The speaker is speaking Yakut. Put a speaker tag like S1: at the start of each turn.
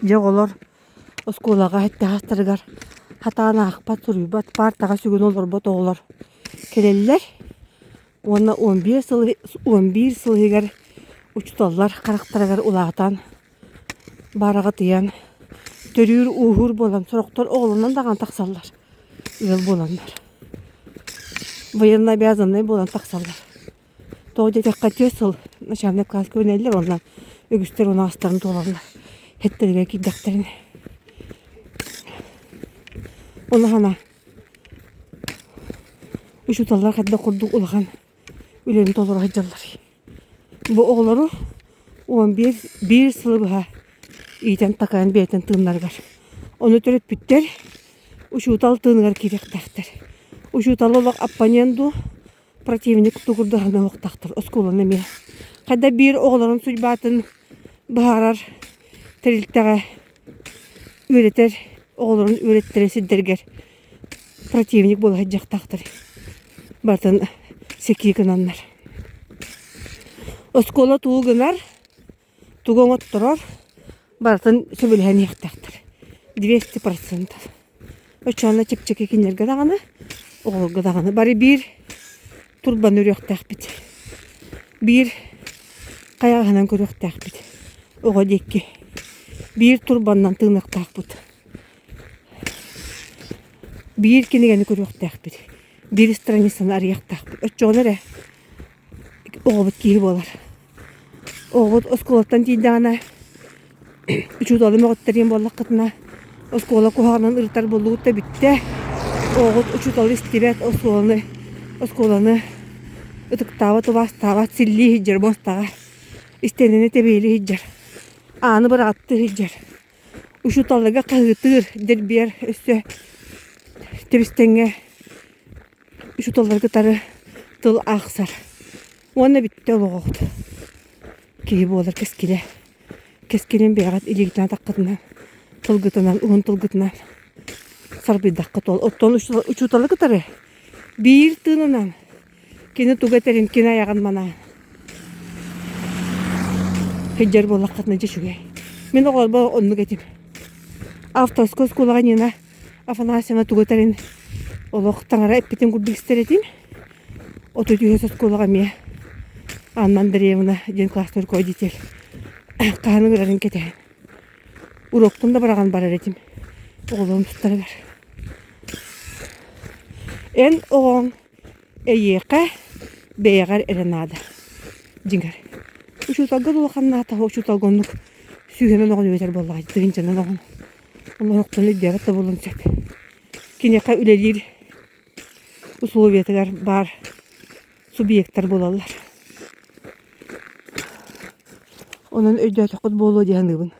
S1: Дьэ оҕолор оскуолаҕа эттэхтэригэр хатаан аахпат, суруйбат, паартаҕа сүгүн олорбот оҕолор кэлэллэр уонна 11 сыл 11 сыл иһигэр учууталлар харахтарыгар улаатан, баараҕатыйан, төрүүр-ууһуур буолан сорохтор оҕолонон даҕаны тахсаллар, ыал буоланнар. Военнообязаннай буолан тахсаллар. Тоҕо диэтэххэ түөрт сыл начальнай кылааска үүнэллэр уонна үгүстэр унаҕастарын туолаллар эттэригэр киирдэхтэринэ. Улахана учууталлар хайдах курдук улахан үлэни толоро сылдьаллар. Бу оҕолору 11 биир сылы быһа иитэн-такайан бэйэтин тыыннарыгар. Ону төрөппүттэр учуутал тыыныгар киириэхтээхтэр. Учуутал олох оппонент дуу, противник тугурдаһына уохтаахтар оскуоланы эмиэ. Хайда биир оҕолорун судьбатын быһаарар тэрилтэҕэ үөрэтэр оҕолорун үөрэттэрэр сирдэригэр противник буола сылдьыахтаахтар. Барытын сикии гынаннар. Оскуола тугу гынар, тугу оҥотторор барытын сөбүлэһэн иһиэхтээхтэр. 200%. Оччоҕуна чэпчэки кинилэргэ даҕаны, оҕолорго даҕаны бары биир турбаны өрүөхтээхпит. Биир хайаҕаһынан көрүөхтээхпит. Оҕо диэки. Биир турбаннан тыыныахтаахпыт. Биир кинигэни көрүөхтээхпит. Биир страницаны арыйыахтаахпыт. Оччоҕуна эрэ оҕобут киһи буолар. Оҕобут оскуолаттан тиийдэҕинэ учууталы мөҕүттэриэн буоллаххытына оскуола куһаҕанын ырытар буоллугут да бүттэ. Оҕоҕут учууталы истибэт, оскуоланы оскуоланы ытыктаабат, убаастаабат, силлии сылдьар муостаҕа истиэнэни тэбиэлии сылдьар, ааны быраҕаттыы сылдьар. Учууталларга хаһыытыыр, дирбиэр өссө тэбистэҥҥэ учууталлары кытары тыл аахсар. Уонна бүттэ олоҕоҕут. Киһи буолар кэскилэ. Кэскилин бэйэҕит илиигитинэн атаххытынан, тылгытынан, уһун тылгытынан сарбыйдаххыт ол. Оттон учууталы кытары биир тыынынан кини тугу этэрин, кини айаҕын манаан сылдьар буоллаххытына дьэ үчүгэй. Мин оҕолорбор оннук этим. Авторскай оскуолаҕа Нина Афанасьевна тугу этэрин олох таҥара эппитин курдук истэр этим. 33 оскуолаҕа эмиэ Анна Андреевна диэн классный руководитель хаһан ыҥырарын кэтэһэн уруокпун да быраҕан барар этим оҕолорум тустарыгар. Эн оҕоҥ эйиэхэ бэйэҕэр эрэ наада дьиҥэр. Учууталга да улахан наада, учууталга оннук сүүһүнэн оҕону үөрэтэр буоллаҕа, тыһыынчанан оҕону. Олоһохтон өйдөөбөт да буолуон сөп. Киниэхэ үлэлиир условиятыгар баар субъектар буолаллар. Онон өйдөөтөххүт буолуо дии саныыбын.